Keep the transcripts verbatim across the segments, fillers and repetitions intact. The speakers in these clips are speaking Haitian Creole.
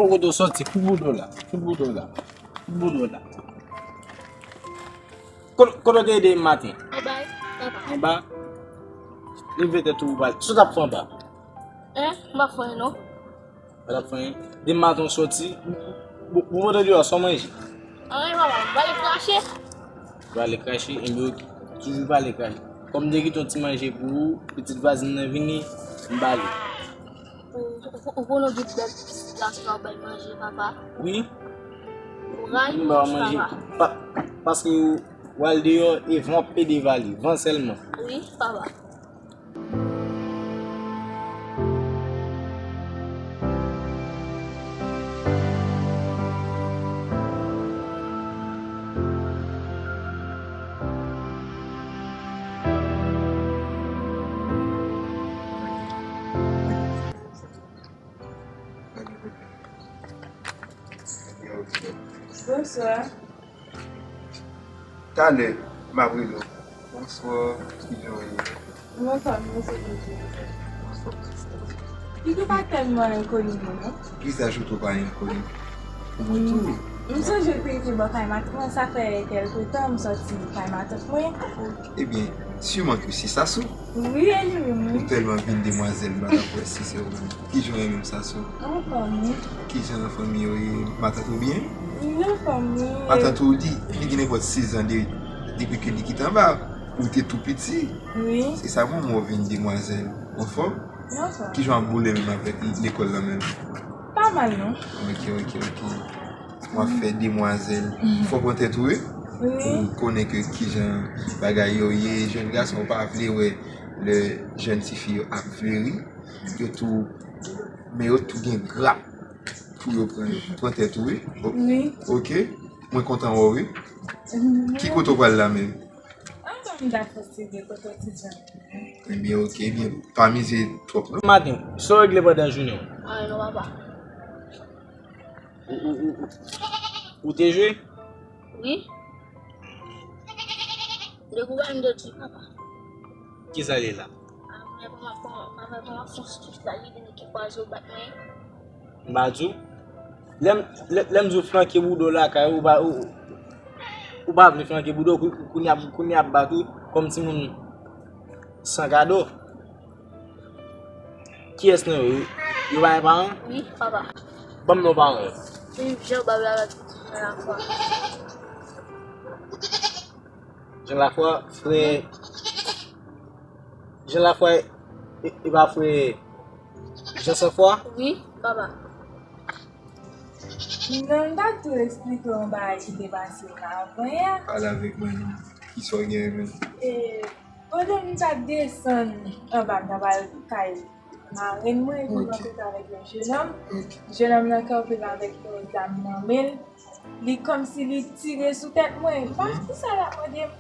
Kote w sòti, fout bouda w la, fout bouda w la, fout bouda w la. Kote, kote w te ye depi maten? Anba, papa. Anba? Leve tèt ou, pral. Sa w t ap fè anba? Hein? M pa fè anyen, non. Pa t ap fè anyen. Depi maten w sòti, bon, bon, bon, deyò, sa w manje? Anyen, papa. M prale krache. Prale krache, enben, toujou prale krache. Kòm m te kite yon ti manje pou ou, pitit vwazen nan vini, m ba li. Ou, ou, ou konnen w gen bèl pitit gason, w bay manje, papa. Wi. Kouraj, papa. M ba w manje. Pa, paske w al deyò e van ap pede vale, van sèlman. Wi, papa. Bonswa. Talè, m ap rele w. Bonswa, kijan w ye? Mwen anfòm, mèsi Bondye. Li tou pa tèlman enkoni non. Vizaj ou tou pa enkoni. Mwen tou. M sonje te rete bò kay matant mwen, sa fè kèlke tan m sòti kay matant mwen. Ebyen, siman ke se Sasou. Wi, e li menm, wi. Ou tèlman vin demwazèl, m pa t ap kwè si se ou menm. Kijan w ye menm, Sasou? Anfòm, wi. Kijan fanmi yo ye? Matant ou byen? Wi, anfòm, wi. Matant ou di, li gen nenpòt sèz an de, depi ke li kite anba. Ou te tou piti. Wi. Se sa, bon, mwen vin demwazèl. Anfòm? Anfòm. Kijan w ap boule menm avèk lekòl la menm? Pa mal, non. Ok, ok, ok. W ap fè demwazèl. Fò w pran tèt ou, wi. Wi. Ou konnen ke kijan bagay yo ye. Jèn gason, ou pa vle wè lè jèn tifi yo ap fleri. Yo tou, men yo tou gen grap pou yo pran yo. Pran tèt ou, wi. O-, wi. Ok. Mwen kontan wè w, wi. Wi. Ki kote w pral la menm? Antann dakò, se de kote w ti jan. Ebyen, ok, ebyen, pa mize twòp, non. Maten, sa w regle pandan jounen w? Anyen non, papa. Ou, ou, ou, ou, ou te jwe? Wi. Depi w wè m te di, papa. Kisa l ye la? Avè kòman, kòman, avè kòman fon stif la, li vin ki pwazo bat mwen. M pa di w. Lè m, lè, lè m di w flanke bouda w lakay ou, ou pa, ou, ou pa vle flanke bouda w, kou-, kounye a, kounye a ap bat ou kòm timoun san kado. Kiyès nan yo? Yo, yo pa gen paran? Wi, papa. Ban m non paran yo. Philippe Jean Babel avèk Jean Lafwa. Jean Lafwa, frè. Jean Lafwa, e, e pa frè Jean Sanfwa? Wi, papa. Non, m t ap tou eksplike w yon bagay ki te pase m avan yè. Pale avèk mwen non. Kisa w gen menm? E, pandan m t ap desann anba, m t ap al kay marenn mwen, epi m rankontre avèk yon jenòm. Ok. Jenòm nan kanpe avèk yon zam nan men l. Li kòmsi li tire sou tèt mwen. M pa konn kisa l ap mande m.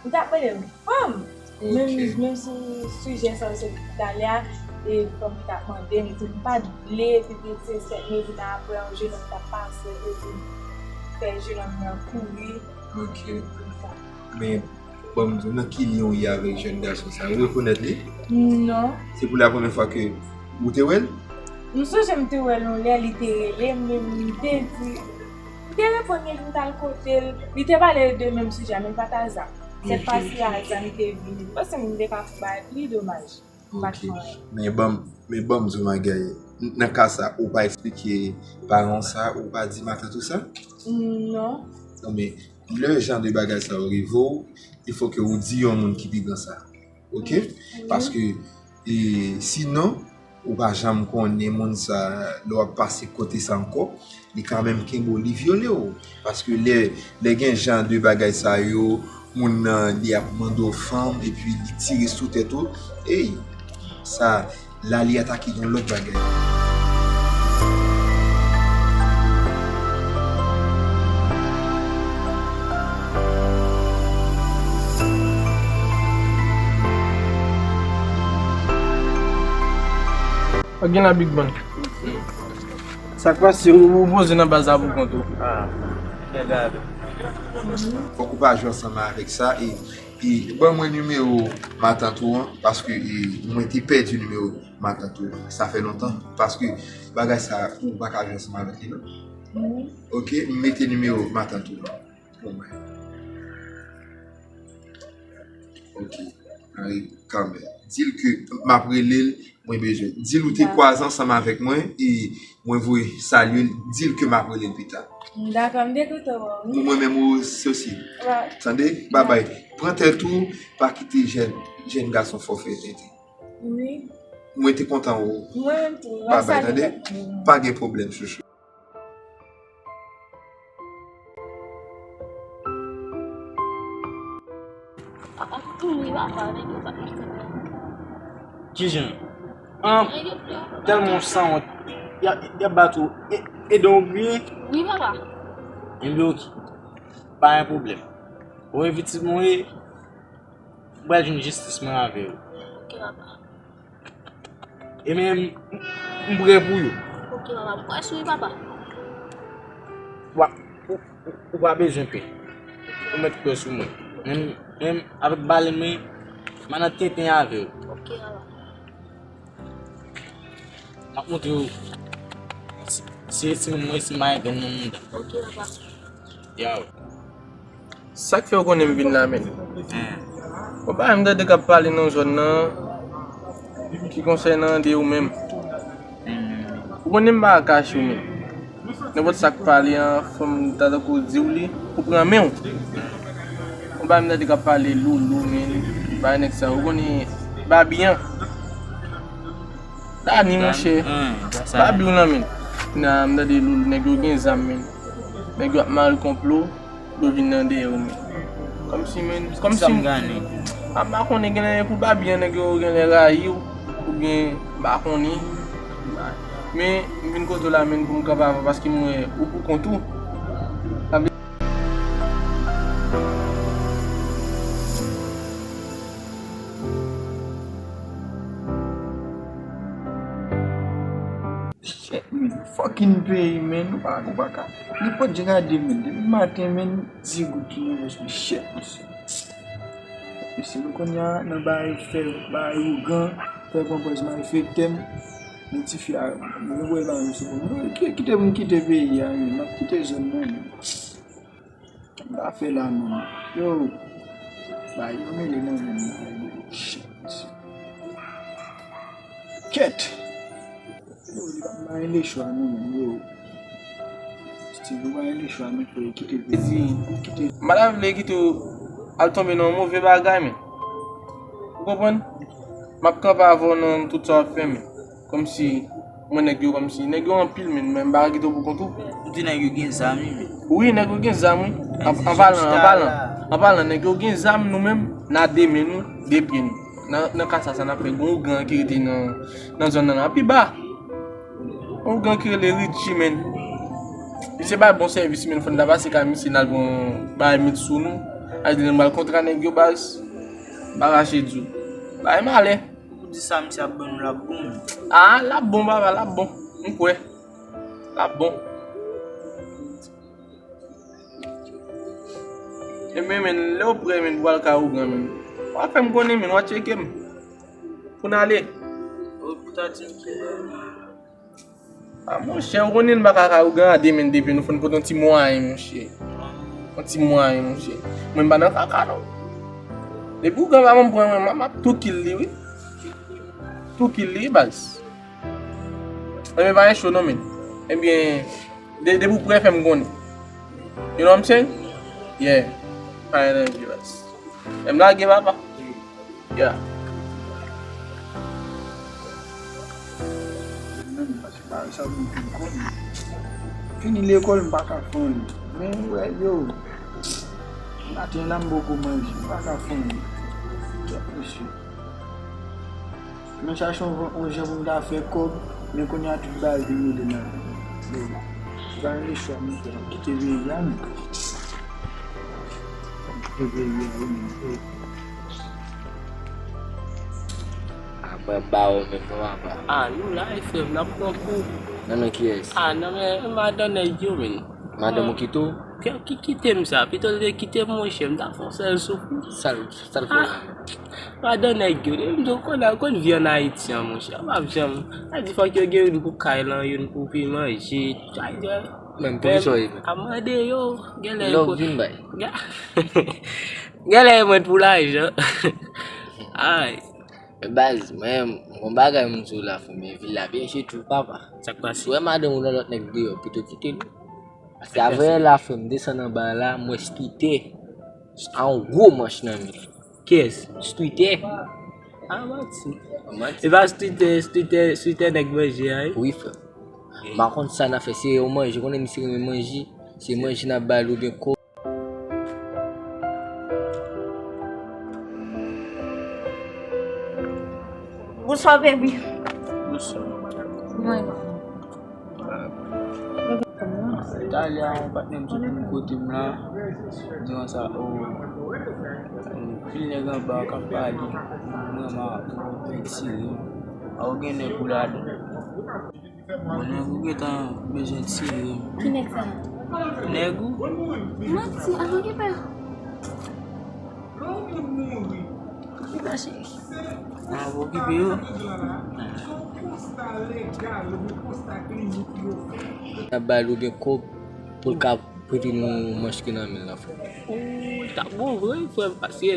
Li t ap mande m fanm. Ok. Menm, menm sou sijè sa w sot talè a, e fanm li t ap mande m, epi m pa t vle, epi se sèt mezi nan apre yon jenòm t ap pase, epi fè jenòm nan kouri. Ok. Konsa. Men, ban m di w, nan ki lyen w ye avèk jèn gason sa a? Ou rekonèt li? Non. Se pou la premyè fwa ke ou te wè l? M sonje m te wè l yon lè, li te rele m, men m te di, m te reponn li, m t al kote l. Li te pale de menm sijè a, men pa t a zam. Sèt fwa si a zam te vini. M panse m te ka fè bagay pli domaj. M pa t fè anyen. Men ban m, men ban m di w yon bagay. N-, nan ka sa, ou pa eksplike paran w sa, ou pa di matant ou sa? Non. Non, men lè jan de bagay sa yo rive w, il faut que ou di yon moun ki pi gran sa. Ok? Wi. Paske, e, sinon, ou pa janm konnen moun sa, lè w ap pase kote sa ankò, li ka menm kenbe w, li vyole w. Paske lè, lè gen jan de bagay sa yo, moun nan, li ap mande w fanm, epi li tire sou tèt ou, ey, sa, la li atake yon lòt bagay. Ak gen la Big Bang. Sa k pase, ou, ou poze nan baz la pou kont ou? Ah, byen gade. Fòk ou pa jwe ansanm avèk sa, e E, ban mwen nimewo matant ou an, paske, e, mwen te pèdi nimewo matant ou an. Sa fè lontan, paske bagay sa, ou pa ka jwe ansanm avèk li, non? Wi. Ok, m mete nimewo matant ou an pou mwen. Ok, Henri Carmel. Di l ke m ap rele l, mwen bezwen. Di l ou te kwaze ansanm avèk mwen, e mwen voye salye l, di l ke m ap rele l pita. Dakò, m te kontan wè w, wi. Pou mwen menm ou se osi. Tande? Babay. Pran tèt ou, pa kite jèn, jèn gason fè w fè tenten. Wi. Mwen te kontan wè w. Mwen menm tou. Babay, tande? Pa gen pwoblèm, chouchou. Papa, kouri, papa, nèg yo pa konn. Kijan? An, tèlman w sanwont. Y a, y a bat ou. E, e donk, wi. Wi, papa. Ebyen, ok. Pa gen pwoblèm. Ou enviti mwen, ou pral jwenn jistis mwen avè w. Ok, papa. E men, m, m prè pou yo. Ok, papa. M kwè sou ou, papa. Wa, ou, ou, ou pa bezwen pè. Ou mèt kwè sou mwen. Menm, menm avèk balen mwen, m a nan tenten avè w. Ok, papa. M ap montre w. Si, si, si mwen, si m pa gen moun nan mouda. Ok, papa. Yow. Sa k fè w konnen m vin la, menn? Bon, bagay m tande k ap pale nan zòn nan, ki konsènan de ou menm. Ou konnen m pa ka kache w, menn. Nenpòt sa k pale an, fò m ta tankou di w li, pou pran men w. Bon, bagay m tande k ap pale loulou, menn. Bagay nèg sa, ou konnen Babi an. Dani, monchè. Babi w lan, menn. Nan, m tande loulou, nèg yo gen zam, menn. Nèg yo ap mare konplo. Yo vin nan dèyè w, men. Kòmsi, men, kòmsi m, a, m pa konnen, genlè pou Babi an, nèg yo genlè rayi w, oubyen m pa konnen. Men, m vin kote w la, men, pou m kanpe avè w, paske m wè ou pou kont ou. Sa vle Shit, men, fucking peyi, men, ou pa, ou pa ka. Nenpòt jan gade, men, depi maten, men, ti gout ki nan pòch mwen, shit, mesye. Mesye, nou kounye a nan bay fè, bay ougan, fè pran pòz malfektè m. Men tifi a, mwen voye ba misye pou mwen. Ki-, kite pou m kite peyi a, men, m ap kite zòn nan, men. M pa fè la, non. Yo, bay, yo mele nan men m, bay, yo. Shit, mesye. Kèt! Yo, li pa, m pa gen lechwa, non, men, yo. Steve, ou pa gen lechwa, men, frè, kite peyi a, kite. M pa ta vle kite w al tonbe nan yon move bagay, men. Ou konprann? M ap kanpe avè w nan tout sa w ap fè, men. Kòmsi, mwen nèg yo kòmsi, nèg yo anpil, men, men m pa ka kite w pou kont ou. Ou di nèg yo gen zam, wi, men. Wi, nèg yo gen zam, wi. An, an palan, an palan, an palan, nèg yo gen zam, nou menm, n a de men nou, de pye nou. Nan, nan ka sa, sa n ap fè, gon ougan ki rete nan, nan zòn nan, nan pi ba. Gon ougan ki rele Richie, men. Misye bay bon sèvis, men, fò n ta pase kay misye, n al pran bagay met sou nou. Al di nou, n al kontra nèg yo, baz. M pa kache di w. Bagay malè. Ou di sa misye ap ban nou, l ap bon, menm. Ah, l ap bon, papa, l ap bon. M kwè. L ap bon. Ebyen, men, lè w prè, men, pou al kay ougan, men, w a fè m konnen, men, w a tcheke m. Pou n ale. Ou pou ta di m kilè. Ah, monchè, ou konnen n pa ka kay ougan a de men de pye, nou fò n pote yon ti mwayen, monchè. Yon ti mwayen, monchè. Mwen m pa nan kaka, non. Depi ougan pa ban m pran mwen, m ap tou kill li, wi. Tou kill li, baz. Ebyen, pa gen cho, non, men. Ebyen, de, depi ou prè, fè m konnen. You know what I'm saying? Yeah. Pa gen danje, baz. Fè m lage, papa. Yeah. Menm, paske bagay sa pou m fin konnen. Fini lekòl, m pa ka fè anyen. Men, wè, yo. Maten la, m poko manje, m pa ka fè anyen. Kèt, mesye. Men chache yon, yon jan pou m ta fè kòb, men kounye a tout bagay vin mele nan men m. Yo. M pa gen lechwa, men, kite peyi a, men. Kite peyi a, wi, men. A mwen ba ou menm non, papa. Ah, nou la, wi, frè m, n ap pran kou. Nan men kiyès? Ah, nan men madanm nèg yo, men. Madanm ou kite w? Ki, ki, kite m sa, pito l te kite m, monchè, m ta fè yon sèl soufri. Sa l, sa l fè w la? Ah, madan nèg yo, m di w konn, konn vi ann Ayiti an, monchè, m ap janm, sa di fòk yo gen youn pou kay lan, youn pou pi manje, sa di, men pou ki sa w ye, men? A mande yo, genlè yo love vin bay. Genlè yo mande pou lajan. Ay. Baz, mwen, yon bagay m di w la, frè m, men vil la byen chè tou, papa. Sa k pase? Si w wè madanm ou nan lòt nèg deyò, pito kite l. Paske avè la frè m desann anba la, m wè Streeter a yon gwo manch nan men l. Kiyès? Streeter. Ah, manti. Manti. E pa Streeter, Streeter, Streeter nèg manje a, wi? Wi, frè. M pa konn sa n ap fè, se yon manje, konnen misye renmen manje, se manje n ap ba l oubyen kòb. Bonswa, baby. Bonswa. Mwen. Talè a, yon patnè m sot vin kote m la. Di konsa, o, pil nèg anba k ap pale. Mwen, m ap retire. A, ou gen nèg ou ladan. Bon, nèg ou gentan bezwen tire. Ki nèg sa? Nèg ou? Manti, ap okipe yo. Okipe yo, cheri. N ap okipe yo. N ap ba l oubyen kòb pou l ka prete nou manch ki nan men l la, frè. O, li t ap bon vre, frè m, paske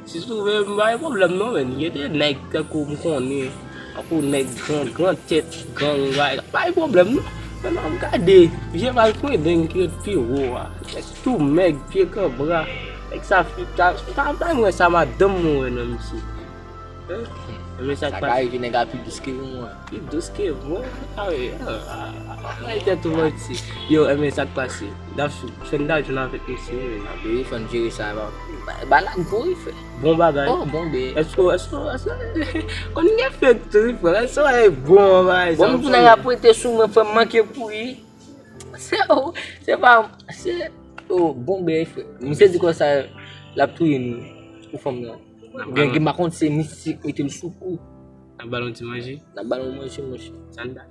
si twouve m pa gen pwoblèm non, men gen de nèg tankou m konnen, tankou nèg gran, gran tèt, gang, bay, pa gen pwoblèm non. Men m ap gade, vye mal pran deng ki ret pi wo a. Nèg tou mèg, pye kanbra. Nèg sa fi, ta, ta, ta mwen sa madanm mwen wè nan misye. Hein? Men sa k pase. Sa ka rive nèg a pi dous ke mwen. Li dous ke mwen. Ah wi, ah, ah, ah, bay tèt ou manti. Yo, enben sa k pase. N ap sou, fè n ta jwenn avèk misye, wi. Wi, fò n jere sa, ba, ba, ba l ak gwo, wi, frè. Bon bagay. Oh, bon, ben. Èske, èske, èske, konn gen fake tou, wi, frè. Èske w bon bagay? Bon, m tou nèg ap prete sou mwen, frè, m manke kouri. Se, oh, se pa, se, oh, bon, ben, frè. Misye di konsa, l ap touye nou pou fanm nan. Gen, gen, pa kont se misye k mete l sou kou. N ap ba l yon ti manje? N ap ba l yon manje, monchè. Sa n ta.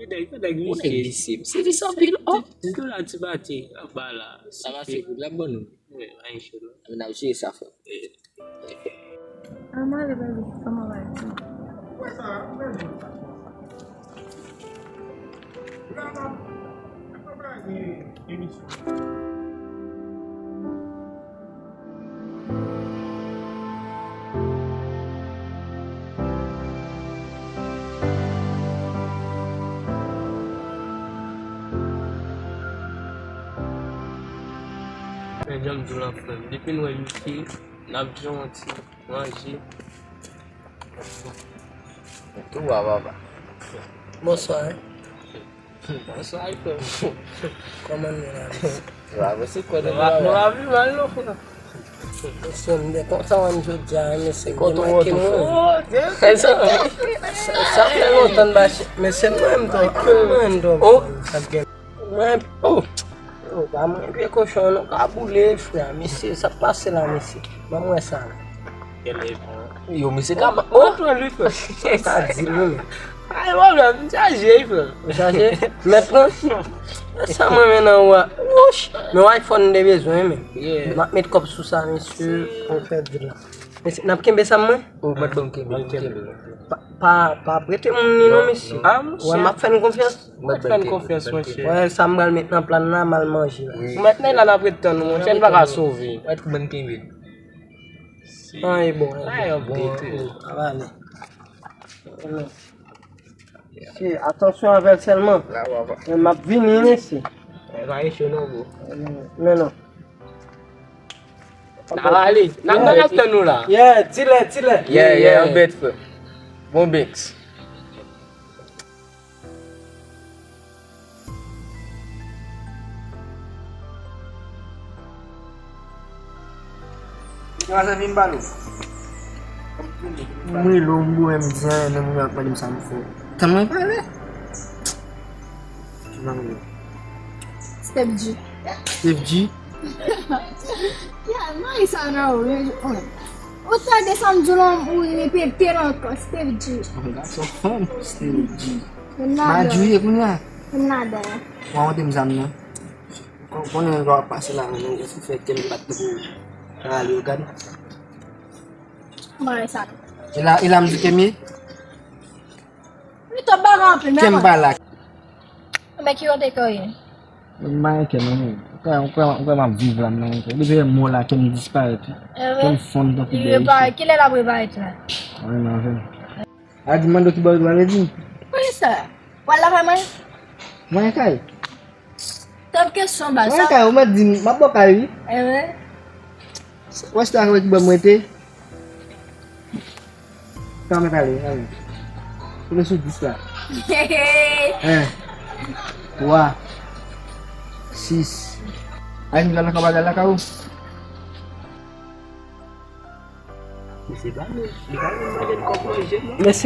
E nèg, e nèg visye. Misye visye anpil, oh. Ti, ti, ti, la, ti pati, anba la. Sa pase, kout la, ban nou. Wi, pa gen cho, non. N ap jere sa, frè. Eh. An ale, baby, kòman w va di? Men jan m di w la, frè m, depi n wè misye, n ap di yon ti manje. Tou wa, papa. Bonswa, hein. Bonswa, frè m. Kòman nou la, mesye? Nou ap, nou ap viv mal, non, frè. Mesye, m te kontan wè n jodi a, mesye, m te manke mwen. Sa, sa fè lontan n pa che-, mesye, mwen, m tou, mwen, m tou, oh. Mwen, oh. Yo, ba mwen pye kochon, nou ka boule, frè. Mesye, sa k pase la, mesye? Ban mwen sa la. Yo, mesye ka ba-, oh, pran li, frè. Sa di nou, men. Ay, pwoblèm, m chaje, frè. Ou chaje? Men pran. Sa mwen men nan ou a. Wouch! Men w iPhone de bezwen, men. Yeah. M ap met kòb sou sa, mesye. Pou fè di la. Mesye, n ap kenbe sa mwen? Ou mèt ban m kenbe, kenbe. Pa, pa, pa prete moun li non, mesye. Ah, monchè. Wè, m ap fè n konfyans. Ou mèt fè n konfyans, monchè. Wè, sa m pral met nan plan nan, m al manje la. Ou mèt nan la, n ap ret tann ou, monchè, n pa ka sove. Ou mèt ban m kenbe. An, e bon, e bon. Bon, bon. Sa va ale. Si, atansyon avè l sèlman. Men m ap vini, mesye. E pa gen cho non, bro. Men non. N a rale. N ap, n ap tann nou la. Yeah, di lè, di lè. Yeah, yeah, yon bèt, frè. Bon beats. Mwen lou, mwen di anyen, men mwen ap mande m sa m fè. Tann mwen pale. Step G. Step G? Ya, mari sa nan ou, men, ou tande sa m di w lan, ou repete l ankò, Steve G. Yon gason fanm, Steve G. Madjouye kounye a. Nada. Ou a monte m zam nan. Ou konnen lè w ap pase la, ou fè kè m bat tankou nan ale yo gad. Bagay sa. E la, e la m di ke m ye? Li twòp bagay anpil, men kè m pa la. Men ki kote kè w ye? M pa gen kè non, men. Ou kwè, ou kwè, ou kwè m ap viv la, m pa gen kè. Depi lè m wè w la, kè m disparèt. Kè m fonn tankou bèy. Kilè l ap reparèt la? Mwen, mwen avè m. A di mande w ki bò w pral di m. Poukisa? W al lakay mwen? Mwen kay. Tanp kesyon baz. Mwen kay, ou mèt di m, m ap bò kay wi. Enben. Wè si w ta wè ki bò mwen te. Sa mèt ale, ale. Kote sou dis la? En, twa, sis. Ay, m pral lakay, m pral lakay ou. Mesye,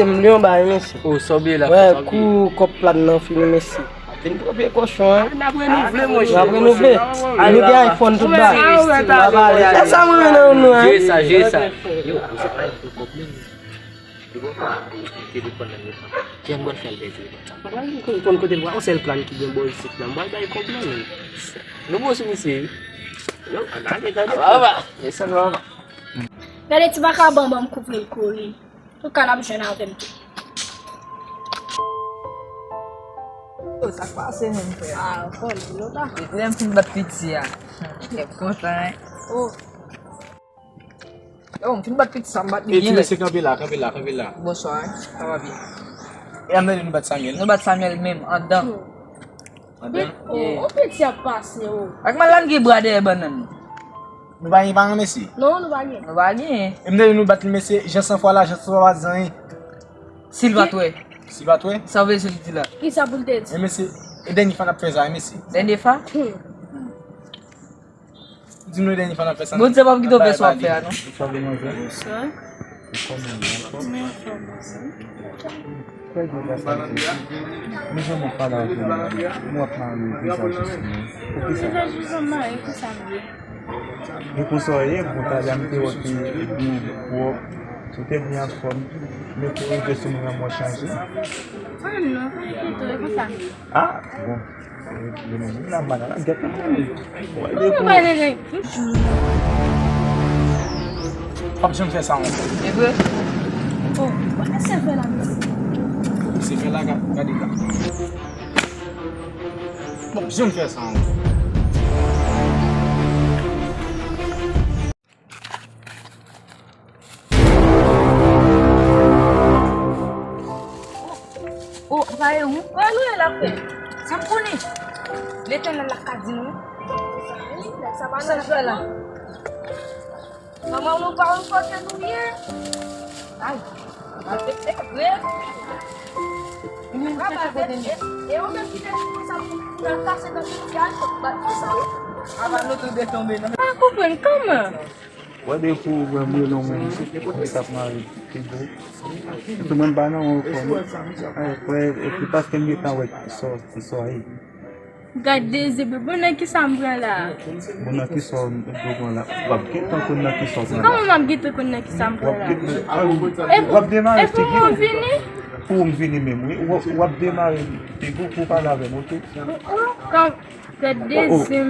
m li yon bagay, mesye. O, sa w bliye la. Wè, kou kòb plat nan fini, mesye. Vin pran pye kochon, en. N ap renouvle, monchè. N ap renouvle. Nou gen iPhone tout bagay. E sa mwen renmen nan nou, en. Jere sa, jere sa. Yo, ou se pa iPhone kòb menm. Li bon pa telefòn nan yo. Kè m konn fè l pèdi telefòn sa. Papa, m konn, konn kote l pral. On sèl plan ki gen bò isit la. M pral bay kòb la, menm. Nou bon sou misye, wi. Yo, tande, tande. Papa, e sa, papa. Gade ti vakabon, ban m koupe l kouri. Touka n ap jwenn avè m tou. Yo, sa k pase menm, frè? A, fò l di nou la. Depi lè m fin bat piti a. Kè m kontan, en. O. Yo, m fin bat piti sa, m bat li byen rèd. Mesye, kanpe la, kanpe la, kanpe la. Bonswa, wi. Sa va byen? E ann nou bat Samuel? Nou bat Samuel menm, anndan. Anndan? O, o piti ap pase, o. Ak mal la n gen bra dèyè bannann. Nou pa gen paran, mesye? Non, nou pa gen. Nou pa gen. E m tande nou bat li, mesye, jan san fwa la, jan san fwa pa di zanyen. Si l pa t wè. Si l pa t wè? Sa w vle di l di la? Kisa pou l te di? E mesye, e dènye fwa n ap fè sa, e mesye. Dènye fwa? Hmm. Di nou dènye fwa n ap fè sa. Bondye p ap kite w fè sa w ap fè a, non. Bonswa, demwazèl. Bonswa. Ou kòman, ou anfòm? Mwen anfòm, mwen. Trè byen, grasye a Dye. Men jan m ap pale avè w la, m wè w ap mare vizaj ou sou mwen. Poukisa? Vizaj ou sou mwen, e konsa m ye. E konsa w ye, bon, talè a m te wè w te byen pwòp, ou te byen anfòm. Men pou w rive sou mwen an, mwen chanje. Mwen menm non, pa enkyete w, e konsa m ye. A, bon. Yo menm la, banana, gèt la. Ou pa nènè. W ap janm fè sa ankò. E vre? O, w pa fè sèvè la, mesye. Sèvè la, ga-, gade la. W ap janm fè sa ankò. O, o, sa e ou? Wè nou ye la, frè. Sa m konnen. Letènèl la ka di nou. Sa n fè la? Manman nou pa wè kote nou ye. Ay. Malfektè vre. Papa, e, e ou menm ki te di konsa pou, pou n al kase nan sitiyasyon, bat konsa, wi. Papa, nou tou de tonbe nan. Pa konprann kòman? Wè, depi w wè m rele w menm, ou t ap mare Pigo. Sitou mwen m pa nan yon fòm. Ay, frè, epi paske m gentan wè sa w, sa w ye. Gad de zye, bon, nan kisa m pran la? Bon, nan kisa w pran la? W ap gentan konn nan kisa w pran la. Kòman m ap gentan konn nan kisa m pran la? W ap gentan, w ap demare figi w. E pou mwen vini? Pou w vini menm, wi. W ap, w ap demare figi w pou w pale avè m, oke? Gad de zye m.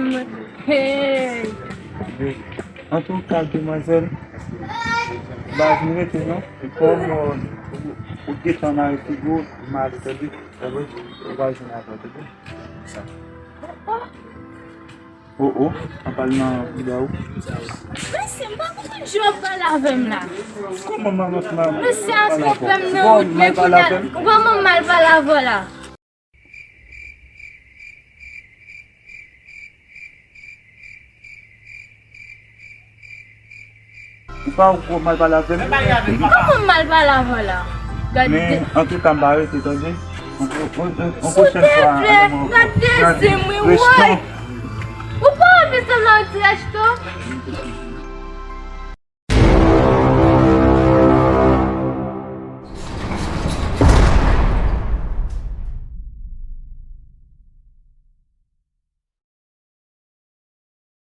Hey! Antouka, demwazèl, pa vin rete non. E kòm, euh, ou, ou gentan mare figi w, m ale, tande? Sa vle di, ou pa jwenn avè l, tande? Sa. O, o, an pale nan pida ou. Mesye, m pa konprann jan w ap pale avè m la. Kòman m ap pale avè w? Mesye, a twonpe m nan wout, men kounye a, ou pa manman m mal pale avè w la. Ou pa wè w mal pale avè m? Kòman m mal pale avè w la? Gad de. Men, antouka, m pa rete, tande? On, on, on, on pwochèn fwa, gad de zye m, wi, woy. Ou pa wè m fè sanblan yon ti resto?